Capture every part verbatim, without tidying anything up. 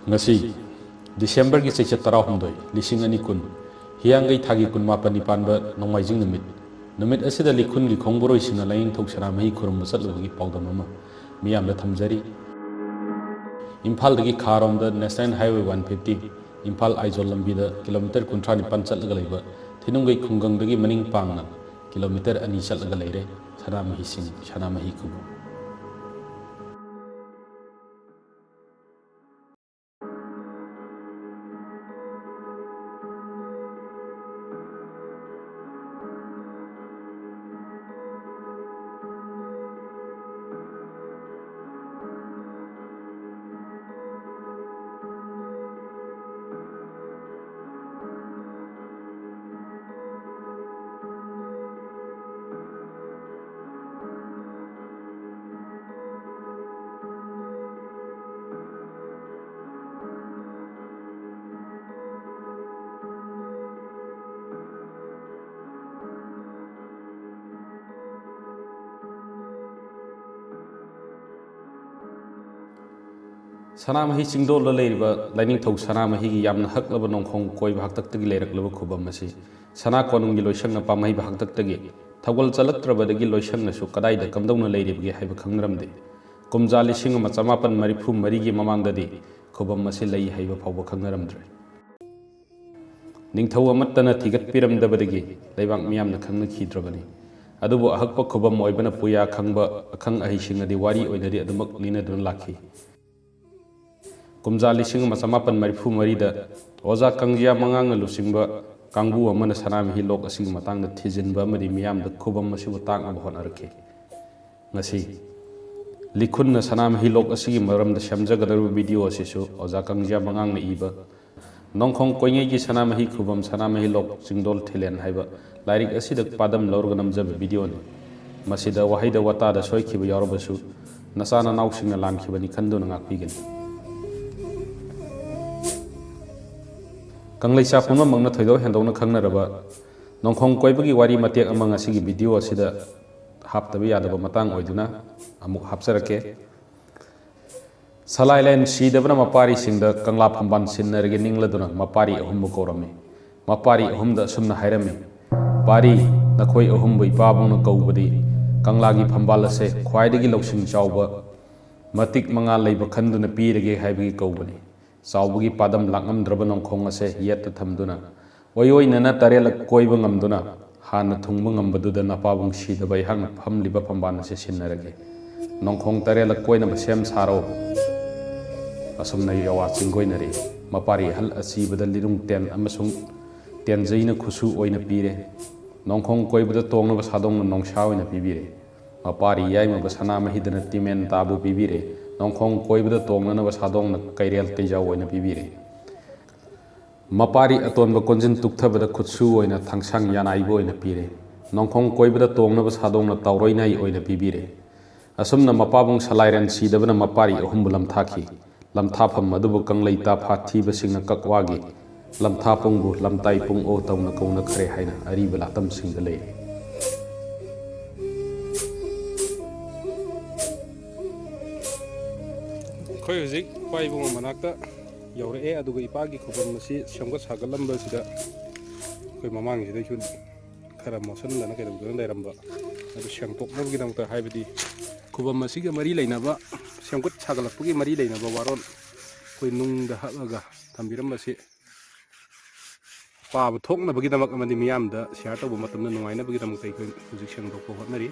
ꯉꯁꯤ ꯗꯤꯁꯦꯝꯕꯔꯒꯤ ꯆꯩꯆꯠ ꯇꯔꯥꯍꯨꯝꯗꯣꯏ, ꯂꯤꯁꯤꯡ ꯑꯅꯤ ꯀꯨꯟ, ꯍꯤꯌꯥꯡꯒꯩ ꯊꯥꯒꯤ ꯀꯨꯟꯃꯥꯄꯟꯅꯤ ꯄꯥꯟꯕ ꯅꯣꯡꯃꯥꯏꯖꯤꯡ ꯅꯨꯃꯤꯠ꯫ ꯅꯨꯃꯤꯠ ꯑꯁꯤꯗ ꯂꯤꯈꯨꯟꯒꯤ ꯈꯣꯡꯕꯣꯔꯣꯏꯁꯤꯡꯅ ꯂꯥꯏꯅꯤꯡꯊꯧ ꯁꯅꯥꯃꯍꯤ ꯈꯨꯔꯨꯝꯕ ꯆꯠꯂꯨꯕꯒꯤ ꯄꯥꯎꯗꯝ ꯑꯃ ꯃꯤꯌꯥꯝꯗ ꯊꯝꯖꯔꯤ꯫ ꯏꯝꯐꯥꯜꯗꯒꯤ ꯈꯥꯔꯣꯝꯗ National Highway one fifty, Imphal Aizawl ꯂꯝꯕꯤꯗ ꯀꯤꯂꯣꯃꯤꯇꯔ ꯀꯨꯟꯊ꯭ꯔꯥ ꯅꯤꯄꯥꯟ ꯆꯠꯂꯒ ꯂꯩꯕ ꯊꯤꯅꯨꯡꯒꯩ ꯈꯨꯡꯒꯪꯗꯒꯤ ꯃꯅꯤꯡ ꯄꯥꯡꯅ ꯀꯤꯂꯣꯃꯤꯇꯔ ꯑꯅꯤ ꯆꯠꯂꯒ ꯂꯩꯔꯦ ꯁꯅꯥꯃꯍꯤꯁꯤꯡ, ꯁꯅꯥꯃꯍꯤ ꯈꯨꯕꯝ꯫ ꯁꯅꯥꯃꯍꯤ ꯆꯤꯡꯗꯣꯜꯗ ꯂꯩꯔꯤꯕ ꯂꯥꯏꯅꯤꯡꯊꯧ ꯁꯅꯥꯃꯍꯤꯒꯤ ꯌꯥꯝꯅ ꯍꯛꯂꯕ ꯅꯣꯡꯈꯣꯡ ꯀꯣꯏꯕ ꯍꯥꯛꯇꯛꯇꯒꯤ ꯂꯩꯔꯛꯂꯕ ꯈꯨꯕꯝ ꯑꯁꯤ ꯁꯅꯥ ꯀꯣꯅꯨꯡꯒꯤ ꯂꯣꯏꯁꯪꯅ ꯄꯥꯝꯍꯩꯕ ꯍꯥꯛꯇꯛꯇꯒꯤ ꯊꯧꯒꯜ ꯆꯠꯂꯛꯇ꯭ꯔꯕꯗꯒꯤ ꯂꯣꯏꯁꯪꯅꯁꯨ ꯀꯗꯥꯏꯗ ꯀꯝꯗꯧꯅ ꯂꯩꯔꯤꯕꯒꯦ ꯍꯥꯏꯕ ꯈꯪꯅꯔꯝꯗꯦ꯫ ꯀꯨꯝꯖꯥ ꯂꯤꯁꯤꯡ ꯑꯃ ꯆꯃꯥꯄꯟ ꯃꯔꯤꯐꯨ ꯃꯔꯤꯒꯤ ꯃꯃꯥꯡꯗꯗꯤ ꯈꯨꯕꯝ ꯑꯁꯤ ꯂꯩ ꯍꯥꯏꯕ ꯐꯥꯎꯕ ꯈꯪꯅꯔꯝꯗ꯭ꯔꯦ꯫ ꯅꯤꯡꯊꯧ ꯑꯃꯠꯇꯅ ꯊꯤꯒꯠꯄꯤꯔꯝꯗꯕꯗꯒꯤ ꯂꯩꯕꯥꯛ ꯃꯤꯌꯥꯝꯅ ꯈꯪꯅꯈꯤꯗ꯭ꯔꯕꯅꯤ꯫ ꯑꯗꯨꯕꯨ ꯑꯍꯛꯄ ꯈꯨꯕꯝ ꯑꯣꯏꯕꯅ ꯄꯨꯌꯥ ꯈꯪꯕ ꯑꯈꯪ ꯑꯍꯩꯁꯤꯡꯅꯗꯤ ꯋꯥꯔꯤ ꯑꯣꯏꯅꯗꯤ ꯑꯗꯨꯃꯛ ꯂꯤꯅꯗꯨꯅ ꯂꯥꯛꯈꯤ꯫ ꯀꯨꯝꯖꯥ ꯂꯤꯁꯤꯡ ꯑꯃ ꯆꯃꯥꯄꯟ ꯃꯔꯤꯐꯨ ꯃꯔꯤꯗ ꯑꯣꯖꯥ ꯀꯪꯖꯤꯌꯥ ꯃꯉꯥꯡꯅ ꯂꯨꯆꯤꯡꯕ ꯀꯥꯡꯕꯨ ꯑꯃꯅ ꯁꯅꯥꯃꯍꯤ ꯂꯣꯛ ꯑꯁꯤꯒꯤ ꯃꯇꯥꯡꯗ ꯊꯤꯖꯤꯟꯕ ꯑꯃꯗꯤ ꯃꯤꯌꯥꯝꯗ ꯈꯨꯕꯝ ꯑꯁꯤꯕꯨ ꯇꯥꯛꯅꯕ ꯍꯣꯠꯅꯔꯛꯈꯤ꯫ ꯉꯁꯤ ꯂꯤꯈꯨꯟꯅ ꯁꯅꯥꯃꯍꯤ ꯂꯣꯛ ꯑꯁꯤꯒꯤ ꯃꯔꯝꯗ ꯁꯦꯝꯖꯒꯗꯧꯔꯤꯕ video ꯑꯁꯤꯁꯨ ꯑꯣꯖꯥ ꯀꯪꯖꯤꯌꯥ ꯃꯉꯥꯡꯅ ꯏꯕ ꯅꯣꯡꯈꯣꯡ ꯀꯣꯏꯉꯩꯒꯤ ꯁꯅꯥꯃꯍꯤ ꯈꯨꯕꯝ ꯁꯅꯥꯃꯍꯤ ꯂꯣꯛ ꯆꯤꯡꯗꯣꯜ ꯊꯤꯂꯦꯟ ꯍꯥꯏꯕ ꯂꯥꯏꯔꯤꯛ ꯑꯁꯤꯗ ꯄꯥꯗꯝ ꯂꯧꯔꯒ ꯅꯝꯖꯕ videoꯅꯤ꯫ ꯃꯁꯤꯗ ꯋꯥꯍꯩꯗ ꯋꯥꯇꯥꯗ ꯁꯣꯏꯈꯤꯕ ꯌꯥꯎꯔꯕꯁꯨ ꯅꯆꯥ ꯅꯅꯥꯎꯁꯤꯡꯅ ꯂꯥꯟꯈꯤꯕꯅꯤ ꯈꯟꯗꯨꯅ ꯉꯥꯛꯄꯤꯒꯅꯤ꯫ ꯀꯪꯂꯩꯆꯥ ꯄꯨꯝꯅꯃꯛꯅ ꯊꯣꯏꯗꯣꯛ ꯍꯦꯟꯗꯣꯛꯅ ꯈꯪꯅꯔꯕ ꯅꯣꯡꯈꯣꯡ ꯀꯣꯏꯕꯒꯤ ꯋꯥꯔꯤ ꯃꯇꯦꯛ ꯑꯃ ꯉꯁꯤꯒꯤ video ꯑꯁꯤꯗ ꯍꯥꯞꯇꯕ ꯌꯥꯗꯕ ꯃꯇꯥꯡ ꯑꯣꯏꯗꯨꯅ ꯑꯃꯨꯛ ꯍꯥꯞꯆꯔꯛꯀꯦ꯫ ꯁꯂꯥꯏꯂꯦꯟ ꯁꯤꯗꯕꯅ ꯃꯄꯥꯔꯤꯁꯤꯡꯗ ꯀꯪꯂꯥ ꯐꯝꯕꯥꯜ ꯁꯤꯟꯅꯔꯒꯦ ꯅꯤꯡꯂꯗꯨꯅ ꯃꯄꯥꯔꯤ ꯑꯍꯨꯝꯕꯨ ꯀꯧꯔꯝꯃꯤ꯫ ꯃꯄꯥꯔꯤ ꯑꯍꯨꯝꯗ ꯑꯁꯨꯝꯅ ꯍꯥꯏꯔꯝꯃꯤ: "ꯄꯥꯔꯤ, ꯅꯈꯣꯏ ꯑꯍꯨꯝꯕꯨ ꯏꯄꯥꯕꯨꯡꯅ ꯀꯧꯕꯗꯤ ꯀꯪꯂꯥꯒꯤ ꯐꯝꯕꯥꯜ ꯑꯁꯦ ꯈ꯭ꯋꯥꯏꯗꯒꯤ ꯂꯧꯁꯤꯡ ꯆꯥꯎꯕ ꯃꯇꯤꯛ ꯃꯉꯥ ꯂꯩꯕ ꯈꯟꯗꯨꯅ ꯄꯤꯔꯒꯦ ꯍꯥꯏꯕꯒꯤ ꯀꯧꯕꯅꯤ꯫ ꯆꯥꯎꯕꯒꯤ ꯄꯥꯗꯝ ꯂꯥꯛꯉꯝꯗ꯭ꯔꯕ ꯅꯣꯡꯈꯣꯡ ꯑꯁꯦ ꯌꯦꯠꯇ ꯊꯝꯗꯨꯅ, ꯑꯣꯏꯑꯣꯏꯅꯅ ꯇꯔꯦꯠꯂꯛ ꯀꯣꯏꯕ ꯉꯝꯗꯨꯅ, ꯍꯥꯟꯅ ꯊꯨꯡꯕ ꯉꯝꯕꯗꯨꯗ ꯅꯄꯥꯕꯨꯡ ꯁꯤꯗꯕ ꯑꯩꯍꯥꯛꯅ ꯐꯝꯂꯤꯕ ꯐꯝꯕꯥꯜ ꯑꯁꯦ ꯁꯤꯟꯅꯔꯒꯦ꯫ ꯅꯣꯡꯈꯣꯡ ꯇꯔꯦꯠꯂꯛ ꯀꯣꯏꯅꯕ ꯁꯦꯝ ꯁꯥꯔꯣ꯫" ꯑꯁꯨꯝꯅ ꯌꯥꯋꯥ ꯆꯤꯡꯒꯣꯏꯅꯔꯛꯏ꯫ ꯃꯄꯥꯔꯤ ꯑꯍꯜ ꯑꯁꯤꯕꯗ ꯂꯤꯔꯨꯡ ꯇꯦꯟ ꯑꯃꯁꯨꯡ ꯇꯦꯟꯖꯩꯅ ꯈꯨꯠꯁꯨ ꯑꯣꯏꯅ ꯄꯤꯔꯦ꯫ ꯅꯣꯡꯈꯣꯡ ꯀꯣꯏꯕꯗ ꯇꯣꯡꯅꯕ ꯁꯥꯗꯣꯡꯅ ꯅꯣꯡꯁꯥ ꯑꯣꯏꯅ ꯄꯤꯕꯤꯔꯦ꯫ ꯃꯄꯥꯔꯤ ꯌꯥꯏꯃꯕ ꯁꯅꯥꯃꯍꯤꯗꯅ ꯇꯤꯃꯦꯟ ꯇꯥꯕꯨ ꯄꯤꯕꯤꯔꯦ꯫ ꯅꯣꯡꯈꯣꯡ ꯀꯣꯏꯕꯗ ꯇꯣꯡꯅꯅꯕ ꯁꯥꯗꯣꯡꯅ ꯀꯩꯔꯦꯜ ꯀꯩꯖꯥꯎ ꯑꯣꯏꯅ ꯄꯤꯕꯤꯔꯦ꯫ ꯃꯄꯥꯔꯤ ꯑꯇꯣꯟꯕ ꯀꯣꯟꯖꯤꯟ ꯇꯨꯛꯊꯕꯗ ꯈꯨꯠꯁꯨ ꯑꯣꯏꯅ ꯊꯥꯡꯁꯥꯡ ꯌꯥꯅꯥꯏꯕ ꯑꯣꯏꯅ ꯄꯤꯔꯦ꯫ ꯅꯣꯡꯈꯣꯡ ꯀꯣꯏꯕꯗ ꯇꯣꯡꯅꯕ ꯁꯥꯗꯣꯡꯅ ꯇꯥꯎꯔꯣꯏꯅꯥꯏ ꯑꯣꯏꯅ ꯄꯤꯕꯤꯔꯦ꯫ ꯑꯁꯨꯝꯅ ꯃꯄꯥꯕꯨꯡ ꯁꯂꯥꯏꯔꯦꯟ ꯁꯤꯗꯕꯅ ꯃꯄꯥꯔꯤ ꯑꯍꯨꯝꯕꯨ ꯂꯝꯊꯥꯈꯤ꯫ ꯂꯝꯊꯥꯐꯝ ꯑꯗꯨꯕꯨ ꯀꯪꯂꯩ ꯇꯥꯐꯥ ꯊꯤꯕꯁꯤꯡꯅ ꯀꯛꯋꯥꯒꯤ ꯂꯝꯊꯥ ꯄꯨꯡꯕꯨ ꯂꯝꯇꯥꯏ ꯄꯨꯡ ꯑꯣ ꯇꯧꯅ ꯀꯧꯅꯈ꯭ꯔꯦ ꯍꯥꯏꯅ ꯑꯔꯤꯕ ꯂꯥꯇꯝꯁꯤꯡꯗ ꯂꯩꯔꯤ꯫ ꯑꯩꯈꯣꯏ ꯍꯧꯖꯤꯛ ꯏꯄꯥ ꯏꯕꯨꯡ ꯃꯅꯥꯛꯇ ꯌꯧꯔꯛꯑꯦ, ꯑꯗꯨꯒ ꯏꯄꯥꯒꯤ ꯈꯨꯕꯝ ꯑꯁꯤ ꯁꯦꯝꯒꯠ ꯁꯥꯒꯠꯂꯝꯕꯁꯤꯗ ꯑꯩꯈꯣꯏ ꯃꯃꯥꯡꯁꯤꯗꯩꯁꯨ ꯈꯔ ꯃꯣꯠꯁꯤꯟꯗꯅ ꯀꯩꯗꯧꯗꯅ ꯂꯩꯔꯝꯕ ꯑꯗꯨ ꯁꯦꯡꯗꯣꯛꯅꯕꯒꯤꯗꯃꯛꯇ, ꯍꯥꯏꯕꯗꯤ ꯈꯨꯕꯝ ꯑꯁꯤꯒ ꯃꯔꯤ ꯂꯩꯅꯕ, ꯁꯦꯝꯒꯠ ꯁꯥꯒꯠꯂꯛꯄꯒꯤ ꯃꯔꯤ ꯂꯩꯅꯕ ꯋꯥꯔꯣꯜ ꯑꯩꯈꯣꯏ ꯅꯨꯡꯗ ꯍꯛꯑꯒ ꯊꯝꯕꯤꯔꯝꯕꯁꯤ ꯄꯥꯕ ꯊꯣꯛꯅꯕꯒꯤꯗꯃꯛ ꯑꯃꯗꯤ ꯃꯤꯌꯥꯝꯗ ꯁꯤꯌꯥꯔ ꯇꯧꯕ ꯃꯇꯝꯗ ꯅꯨꯡꯉꯥꯏꯅꯕꯒꯤꯗꯃꯛꯇ ꯑꯩꯈꯣꯏ ꯍꯧꯖꯤꯛ ꯁꯦꯡꯗꯣꯛꯄ ꯍꯣꯠꯅꯔꯤ꯫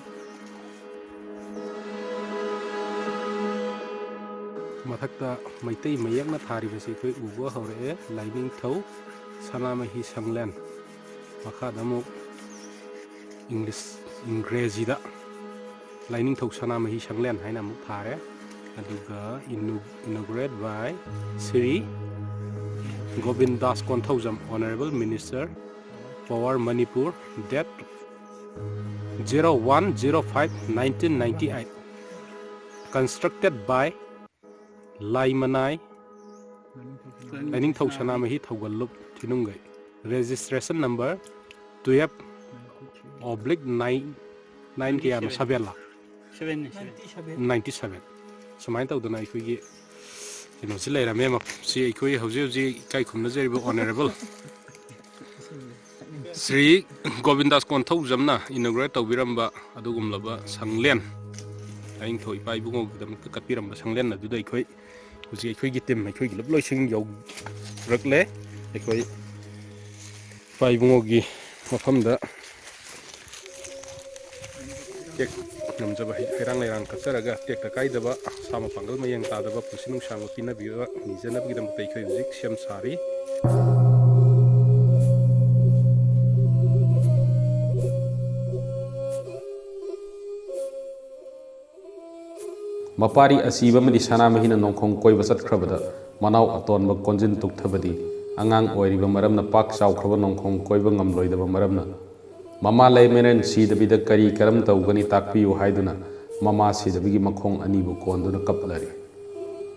ꯃꯊꯛꯇ ꯃꯩꯇꯩ ꯃꯌꯦꯛꯅ ꯊꯥꯔꯤꯕꯁꯤ ꯑꯩꯈꯣꯏ ꯎꯕ ꯍꯧꯔꯛꯑꯦ꯫ ꯂꯥꯏꯅꯤꯡꯊꯧ ꯁꯅꯥꯃꯍꯤ ꯁꯪꯂꯦꯟ, ꯃꯈꯥꯗ ꯑꯃꯨꯛ ꯏꯪꯂꯤꯁ, ꯏꯪꯒ꯭ꯔꯦꯖꯤꯗ ꯂꯥꯏꯅꯤꯡꯊꯧ ꯁꯅꯥꯃꯍꯤ ꯁꯪꯂꯦꯟ ꯍꯥꯏꯅ ꯑꯃꯨꯛ ꯊꯥꯔꯦ꯫ ꯑꯗꯨꯒ inaugurate by Shri Govind Das Konthoujam, Honorable Minister, Power Manipur, date zero one zero five nineteen ninety eight, constructed by ꯂꯥꯏꯃꯅꯥꯏ Lainingthou Sanamahi ꯊꯧꯒꯜꯂꯨꯞ ꯊꯤꯅꯨꯡꯒꯩ꯫ Registration number twelve oblique nine, nine ꯀꯌꯥꯅꯣ? Seven ꯂꯥ? Seven ꯅꯤ, seven꯫ Ninety seven꯫ ꯁꯨꯃꯥꯏꯅ ꯇꯧꯗꯅ ꯑꯩꯈꯣꯏꯒꯤ ꯀꯩꯅꯣꯁꯤ ꯂꯩꯔꯝꯃꯦ꯫ Map-, ꯁꯤ ꯑꯩꯈꯣꯏ ꯍꯧꯖꯤꯛ ꯍꯧꯖꯤꯛ ꯏꯀꯥꯏ ꯈꯨꯝꯅꯖꯔꯤꯕ ꯑꯣꯅꯔꯦꯕꯜ ꯁ꯭ꯔꯤ ꯒꯣꯕꯤꯟꯗꯥꯁ ꯀꯣꯟꯊꯧꯖꯝꯅ ꯏꯅꯣꯒ꯭ꯔꯦꯠ ꯇꯧꯕꯤꯔꯝꯕ ꯑꯗꯨꯒꯨꯝꯂꯕ ꯁꯪꯂꯦꯟ, ꯂꯥꯏꯅꯤꯡꯊꯧ ꯏꯄꯥ ꯏꯕꯨꯡꯉꯣꯒꯤꯗꯃꯛꯇ ꯀꯠꯄꯤꯔꯝꯕ ꯁꯪꯂꯦꯟ ꯑꯗꯨꯗ ꯑꯩꯈꯣꯏ ꯍꯧꯖꯤꯛ ꯑꯩꯈꯣꯏꯒꯤ ꯇꯤꯝ, ꯑꯩꯈꯣꯏꯒꯤ ꯂꯨꯞꯂꯣꯏꯁꯤꯡ ꯌꯧꯔꯛꯂꯦ꯫ ꯑꯩꯈꯣꯏ ꯏꯄꯥ ꯏꯕꯨꯡꯉꯣꯒꯤ ꯃꯐꯝꯗ ꯇꯦꯛ ꯉꯝꯖꯕ ꯍꯩ-, ꯍꯩꯔꯥꯡ ꯂꯩꯔꯥꯡ ꯀꯠꯆꯔꯒ ꯇꯦꯛꯇ ꯀꯥꯏꯗꯕ, ꯁꯥ ꯃꯄꯥꯡꯒꯜ ꯃꯌꯦꯡ ꯇꯥꯗꯕ ꯄꯨꯟꯁꯤ ꯅꯨꯡꯁꯥꯡꯕ ꯄꯤꯅꯕꯤꯕ ꯅꯤꯖꯅꯕꯒꯤꯗꯃꯛꯇ ꯑꯩꯈꯣꯏ ꯍꯧꯖꯤꯛ ꯁꯦꯝ ꯁꯥꯔꯤ꯫ ꯃꯄꯥꯔꯤ ꯑꯁꯤꯕ ꯑꯃꯗꯤ ꯁꯅꯥꯃꯍꯤꯅ ꯅꯣꯡꯈꯣꯡ ꯀꯣꯏꯕ ꯆꯠꯈ꯭ꯔꯕꯗ, ꯃꯅꯥꯎ ꯑꯇꯣꯟꯕ ꯀꯣꯟꯖꯤꯟ ꯇꯨꯛꯊꯕꯗꯤ ꯑꯉꯥꯡ ꯑꯣꯏꯔꯤꯕ ꯃꯔꯝꯅ, ꯄꯥꯛ ꯆꯥꯎꯈ꯭ꯔꯕ ꯅꯣꯡꯈꯣꯡ ꯀꯣꯏꯕ ꯉꯝꯂꯣꯏꯗꯕ ꯃꯔꯝꯅ, ꯃꯃꯥ ꯂꯩꯃꯔꯦꯟ ꯁꯤꯗꯕꯤꯗ ꯀꯔꯤ ꯀꯔꯝ ꯇꯧꯒꯅꯤ ꯇꯥꯛꯄꯤꯌꯨ ꯍꯥꯏꯗꯨꯅ ꯃꯃꯥ ꯁꯤꯗꯕꯤꯒꯤ ꯃꯈꯣꯡ ꯑꯅꯤꯕꯨ ꯀꯣꯟꯗꯨꯅ ꯀꯞꯂꯔꯤ꯫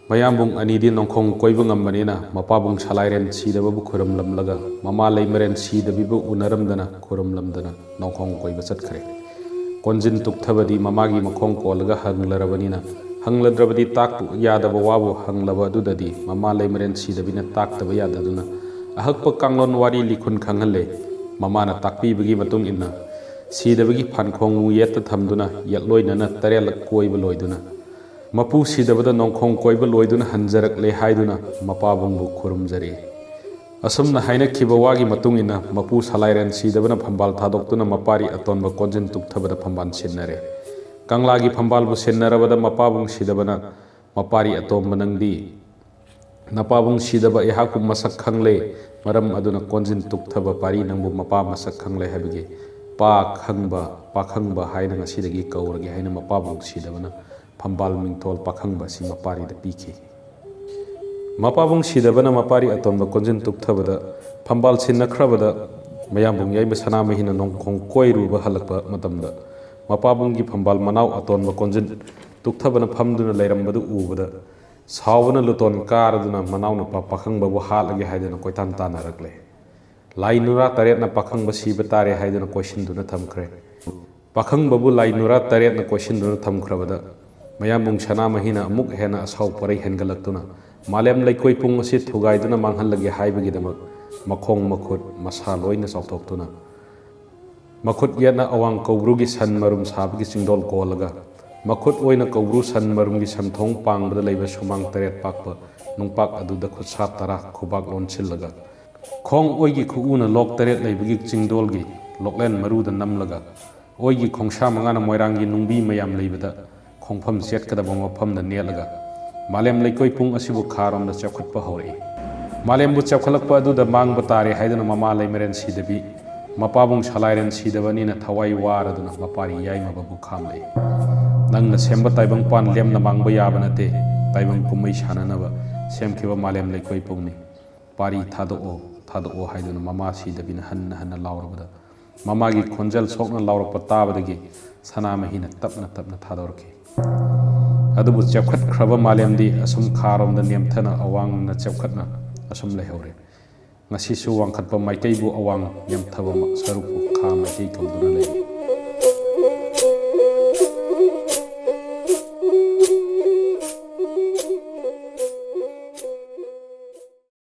ꯃꯌꯥꯝꯕꯨꯡ ꯑꯅꯤꯗꯤ ꯅꯣꯡꯈꯣꯡ ꯀꯣꯏꯕ ꯉꯝꯕꯅꯤꯅ ꯃꯄꯥꯕꯨꯡ ꯁꯂꯥꯏꯔꯦꯟ ꯁꯤꯗꯕꯕꯨ ꯈꯨꯔꯨꯝꯂꯝꯂꯒ ꯃꯃꯥ ꯂꯩꯃꯔꯦꯟ ꯁꯤꯗꯕꯤꯕꯨ ꯎꯅꯔꯝꯗꯅ ꯈꯨꯔꯨꯝꯂꯝꯗꯅ ꯅꯣꯡꯈꯣꯡ ꯀꯣꯏꯕ ꯆꯠꯈ꯭ꯔꯦ꯫ ꯀꯣꯟꯖꯤꯟ ꯇꯨꯛꯊꯕꯗꯤ ꯃꯃꯥꯒꯤ ꯃꯈꯣꯡ ꯀꯣꯜꯂꯒ ꯍꯪꯂꯔꯕꯅꯤꯅ, ꯍꯪꯂꯗ꯭ꯔꯕꯗꯤ ꯇꯥꯛꯄ ꯌꯥꯗꯕ ꯋꯥꯕꯨ ꯍꯪꯂꯕ ꯑꯗꯨꯗꯗꯤ ꯃꯃꯥ ꯂꯩꯃꯔꯦꯟ ꯁꯤꯗꯕꯤꯅ ꯇꯥꯛꯇꯕ ꯌꯥꯗꯗꯨꯅ ꯑꯍꯛꯄ ꯀꯥꯡꯂꯣꯟ ꯋꯥꯔꯤ ꯂꯤꯈꯨꯟ ꯈꯪꯍꯜꯂꯦ꯫ ꯃꯃꯥꯅ ꯇꯥꯛꯄꯤꯕꯒꯤ ꯃꯇꯨꯡ ꯏꯟꯅ ꯁꯤꯗꯕꯒꯤ ꯐꯥꯟꯈꯣꯡꯕꯨ ꯌꯦꯠꯇ ꯊꯝꯗꯨꯅ ꯌꯦꯠꯂꯣꯏꯅꯅ ꯇꯔꯦꯠꯂꯛ ꯀꯣꯏꯕ ꯂꯣꯏꯗꯨꯅ, ꯃꯄꯨ ꯁꯤꯗꯕꯗ ꯅꯣꯡꯈꯣꯡ ꯀꯣꯏꯕ ꯂꯣꯏꯗꯨꯅ ꯍꯟꯖꯔꯛꯂꯦ ꯍꯥꯏꯗꯨꯅ ꯃꯄꯥꯕꯨꯡꯕꯨ ꯈꯨꯔꯨꯝꯖꯔꯤ꯫ ꯑꯁꯨꯝꯅ ꯍꯥꯏꯅꯈꯤꯕ ꯋꯥꯒꯤ ꯃꯇꯨꯡ ꯏꯟꯅ ꯃꯄꯨ ꯁꯂꯥꯏꯔꯦꯟ ꯁꯤꯗꯕꯅ ꯐꯝꯕꯥꯜ ꯊꯥꯗꯣꯛꯇꯨꯅ ꯃꯄꯥꯔꯤ ꯑꯇꯣꯟꯕ ꯀꯣꯟꯖꯤꯟ ꯇꯨꯛꯊꯕꯗ ꯐꯝꯕꯥꯜ ꯁꯤꯟꯅꯔꯦ꯫ ꯀꯪꯂꯥꯒꯤ ꯐꯝꯕꯥꯜꯕꯨ ꯁꯤꯟꯅꯔꯕꯗ ꯃꯄꯥꯕꯨꯡ ꯁꯤꯗꯕꯅ, "ꯃꯄꯥꯔꯤ ꯑꯇꯣꯝꯕ, ꯅꯪꯗꯤ ꯅꯄꯥꯕꯨꯡ ꯁꯤꯗꯕ ꯑꯩꯍꯥꯛꯄꯨ ꯃꯁꯛ ꯈꯪꯂꯦ, ꯃꯔꯝ ꯑꯗꯨꯅ ꯀꯣꯟꯖꯤꯟ ꯇꯨꯛꯊꯕ ꯄꯥꯔꯤ ꯅꯪꯕꯨ ꯃꯄꯥ ꯃꯁꯛ ꯈꯪꯂꯦ ꯍꯥꯏꯕꯒꯤ ꯄꯥ ꯈꯪꯕ, ꯄꯥꯈꯪꯕ ꯍꯥꯏꯅ ꯉꯁꯤꯗꯒꯤ ꯀꯧꯔꯒꯦ" ꯍꯥꯏꯅ ꯃꯄꯥꯕꯨꯡ ꯁꯤꯗꯕꯅ ꯐꯝꯕꯥꯜ ꯃꯤꯡꯊꯣꯜ ꯄꯥꯈꯪꯕ ꯑꯁꯤ ꯃꯄꯥꯔꯤꯗ ꯄꯤꯈꯤ꯫ ꯃꯄꯥꯕꯨꯡ ꯁꯤꯗꯕꯅ ꯃꯄꯥꯔꯤ ꯑꯇꯣꯟꯕ ꯀꯣꯟꯖꯤꯟ ꯇꯨꯛꯊꯕꯗ ꯐꯝꯕꯥꯜ ꯁꯤꯟꯅꯈ꯭ꯔꯕꯗ, ꯃꯌꯥꯝꯕꯨꯡ ꯌꯥꯏꯃ ꯁꯅꯥꯃꯍꯤꯅ ꯅꯣꯡꯈꯣꯡ ꯀꯣꯏꯔꯨꯕ ꯍꯜꯂꯛꯄ ꯃꯇꯝꯗ, ꯃꯄꯥꯕꯨꯡꯒꯤ ꯐꯝꯕꯥꯜ ꯃꯅꯥꯎ ꯑꯇꯣꯟꯕ ꯀꯣꯟꯖꯤꯟ ꯇꯨꯛꯊꯕꯅ ꯐꯝꯗꯨꯅ ꯂꯩꯔꯝꯕꯗꯨ ꯎꯕꯗ, ꯁꯥꯎꯕꯅ ꯂꯨꯇꯣꯟ ꯀꯥꯔꯗꯨꯅ ꯃꯅꯥꯎꯅꯨꯄꯥ ꯄꯥꯈꯪꯕꯕꯨ ꯍꯥꯠꯂꯒꯦ ꯍꯥꯏꯗꯨꯅ ꯀꯣꯏꯇꯥꯟ ꯇꯥꯟꯅꯔꯛꯂꯦ꯫ ꯂꯥꯏ ꯅꯨꯔꯥ ꯇꯔꯦꯠꯅ ꯄꯥꯈꯪꯕ ꯁꯤꯕ ꯇꯥꯔꯦ ꯍꯥꯏꯗꯨꯅ ꯀꯣꯏꯁꯤꯟꯗꯨꯅ ꯊꯝꯈ꯭ꯔꯦ꯫ ꯄꯥꯈꯪꯕꯕꯨ ꯂꯥꯏ ꯅꯨꯔꯥ ꯇꯔꯦꯠꯅ ꯀꯣꯏꯁꯤꯟꯗꯨꯅ ꯊꯝꯈ꯭ꯔꯕꯗ, ꯃꯌꯥꯝꯕꯨꯡ ꯁꯅꯥꯃꯍꯤꯅ ꯑꯃꯨꯛ ꯍꯦꯟꯅ ꯑꯁꯥꯎ ꯄꯔꯩ ꯍꯦꯟꯒꯠꯂꯛꯇꯨꯅ, ꯃꯥꯂꯦꯝ ꯂꯩꯀꯣꯏ ꯄꯨꯡ ꯑꯁꯤ ꯊꯨꯒꯥꯏꯗꯨꯅ ꯃꯥꯡꯍꯜꯂꯒꯦ ꯍꯥꯏꯕꯒꯤꯗꯃꯛ ꯃꯈꯣꯡ, ꯃꯈꯨꯠ, ꯃꯁꯥ ꯂꯣꯏꯅ ꯆꯥꯎꯊꯣꯛꯇꯨꯅ, ꯃꯈꯨꯠ ꯌꯦꯠꯅ ꯑꯋꯥꯡ ꯀꯧꯕ꯭ꯔꯨꯒꯤ ꯁꯟ ꯃꯔꯨꯝ ꯁꯥꯕꯒꯤ ꯆꯤꯡꯗꯣꯜ ꯀꯣꯜꯂꯒ, ꯃꯈꯨꯠ ꯑꯣꯏꯅ ꯀꯧꯕ꯭ꯔꯨ ꯁꯟ ꯃꯔꯨꯝꯒꯤ ꯁꯟꯊꯣꯡ ꯄꯥꯡꯕꯗ ꯂꯩꯕ ꯁꯨꯃꯥꯡ ꯇꯔꯦꯠ ꯄꯥꯛꯄ ꯅꯨꯡꯄꯥꯛ ꯑꯗꯨꯗ ꯈꯨꯠꯁꯥ ꯇꯔꯥ ꯈꯨꯕꯥꯛ ꯂꯣꯟꯁꯤꯜꯂꯒ, ꯈꯣꯡ ꯑꯣꯏꯒꯤ ꯈꯨꯎꯅ ꯂꯣꯛ ꯇꯔꯦꯠ ꯂꯩꯕꯒꯤ ꯆꯤꯡꯗꯣꯜꯒꯤ ꯂꯣꯛꯂꯦꯟ ꯃꯔꯨꯗ ꯅꯝꯂꯒ, ꯑꯣꯏꯒꯤ ꯈꯣꯡꯁꯥ ꯃꯉꯥꯅ ꯃꯣꯏꯔꯥꯡꯒꯤ ꯅꯨꯡꯕꯤ ꯃꯌꯥꯝ ꯂꯩꯕꯗ ꯈꯣꯡꯐꯝ ꯆꯦꯠꯀꯗꯕ ꯃꯐꯝꯗ ꯅꯦꯠꯂꯒ, ꯃꯥꯂꯦꯝ ꯂꯩꯀꯣꯏ ꯄꯨꯡ ꯑꯁꯤꯕꯨ ꯈꯥꯔꯣꯝꯗ ꯆꯦꯞꯈꯠꯄ ꯍꯧꯔꯛꯏ꯫ ꯃꯥꯂꯦꯝꯕꯨ ꯆꯦꯞꯈꯠꯂꯛꯄ ꯑꯗꯨꯗ ꯃꯥꯡꯕ ꯇꯥꯔꯦ ꯍꯥꯏꯗꯨꯅ ꯃꯃꯥ ꯂꯩꯃꯔꯦꯟ ꯁꯤꯗꯕꯤ, ꯃꯄꯥꯕꯨꯡ ꯁꯂꯥꯏꯔꯦꯟ ꯁꯤꯗꯕ ꯑꯅꯤꯅ ꯊꯋꯥꯏ ꯋꯥꯔꯗꯨꯅ ꯃꯄꯥꯔꯤ ꯌꯥꯏꯃꯕꯕꯨ ꯈꯥꯝꯂꯛꯏ꯫ "ꯅꯪꯅ ꯁꯦꯝꯕ ꯇꯥꯏꯕꯪ ꯄꯥꯟ ꯂꯦꯝꯅ ꯃꯥꯡꯕ ꯌꯥꯕ ꯅꯠꯇꯦ꯫ ꯇꯥꯏꯕꯪ ꯀꯨꯝꯍꯩ ꯁꯥꯟꯅꯅꯕ ꯁꯦꯝꯈꯤꯕ ꯃꯥꯂꯦꯝ ꯂꯩꯀꯣꯏ ꯄꯨꯡꯅꯤ꯫ ꯄꯥꯔꯤ ꯊꯥꯗꯣꯛꯑꯣ, ꯊꯥꯗꯣꯛꯑꯣ" ꯍꯥꯏꯗꯨꯅ ꯃꯃꯥ ꯁꯤꯗꯕꯤꯅ ꯍꯟꯅ ꯍꯟꯅ ꯂꯥꯎꯔꯕꯗ, ꯃꯃꯥꯒꯤ ꯈꯣꯟꯖꯦꯜ ꯁꯣꯛꯅ ꯂꯥꯎꯔꯛꯄ ꯇꯥꯕꯗꯒꯤ ꯁꯅꯥꯃꯍꯤꯅ ꯇꯞꯅ ꯇꯞꯅ ꯊꯥꯗꯣꯔꯛꯈꯤ꯫ ꯑꯗꯨꯕꯨ ꯆꯦꯞꯈꯠꯈ꯭ꯔꯕ ꯃꯥꯂꯦꯝꯗꯤ ꯑꯁꯨꯝ ꯈꯥꯔꯣꯝꯗ ꯅꯦꯝꯊꯅ ꯑꯋꯥꯡꯅ ꯆꯦꯞꯈꯠꯅ ꯑꯁꯨꯝ ꯂꯩꯍꯧꯔꯦ꯫ ꯉꯁꯤꯁꯨ ꯋꯥꯡꯈꯠꯄ ꯃꯥꯏꯀꯩꯕꯨ ꯑꯋꯥꯡ, ꯅꯦꯝꯊꯕ ꯁꯔꯨꯛꯄꯨ ꯈꯥ ꯃꯥꯏꯀꯩ ꯀꯧꯗꯨꯅ ꯂꯩꯔꯤ꯫